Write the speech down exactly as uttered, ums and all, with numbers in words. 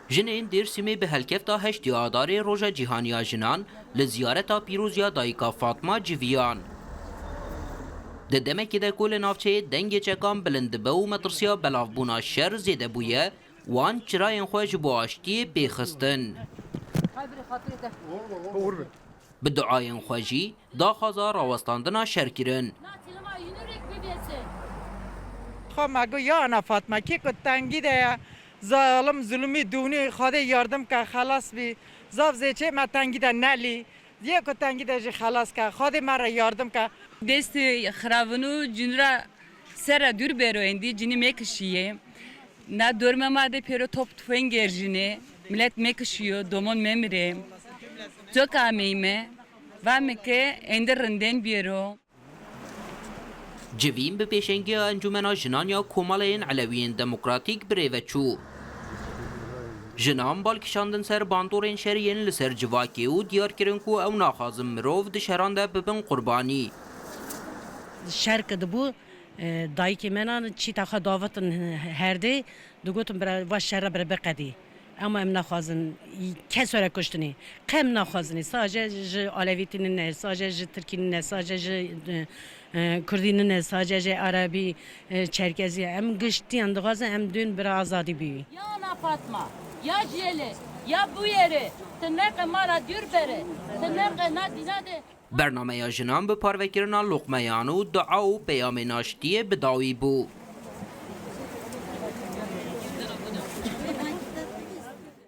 Jinên Dêrsimê bi helkefta heştê Adarê Roja Cîhanî ya Jinan li ziyareta pîroz ya dayika Fatma civiyan. Di demekê de ku li navçeyê dengê çekan bilind dibe û metirsiya belavbûna şer zêde bûye, wan çirayên xwe ji bo aştiyê pê xistin. Bi duayên xwe jî daxwaza rawestandina şer kirin. Xwe me got, ya ana Fatma, kê ku tengî de ye, zalim zulmî dûnî, Xwedê yardim ke, xelas bî. Zaf zêçê me tengî de nelî. Yê ku tengî de jî xelas ke, Xwedê me re yardim ke. Destê xiravin û cûnira ser re dûr bêro, êndî cinî mekişiyê. Na dorme ma de pêro top tufeng gerjinê. Milet mekişiyo, domon memirê. Coka ameyme, vame ke êndî rindên bêro. Civîn bi pêşengiya Encûmena Jinan ya Komeleyên Elewiyên Demokratîk bi rê ve çû. Jinan bal kişandin ser bandorên şerî yên li ser civakê û diyar kirin ku ew naxwazin mirov di şeran de bibin qurbanî. Şer ke dibû, e, dayikê me nan çîta xwe davitin herdê, digotin bira va şer re bira biqedî. Ema em naxwazin kes were kuştinê. Qe em naxwazinê. Sadece ji Alevîtî nine, sadece ji Tirkî nine, sadece ji, e, e, Kurdî nine, sadece ji Erebî, e, Çerkezî. Em giştiyan dixwazin em dûn bira azadî bî. Ya ana Fatma, ya jiyelê, ya bûyerê, ti neqe mala dûr bere, ti neqe na dîna de. Bernameya jinan bi parvekirina loqmeyan û dua û peyamên aştiyê bi dawî bû.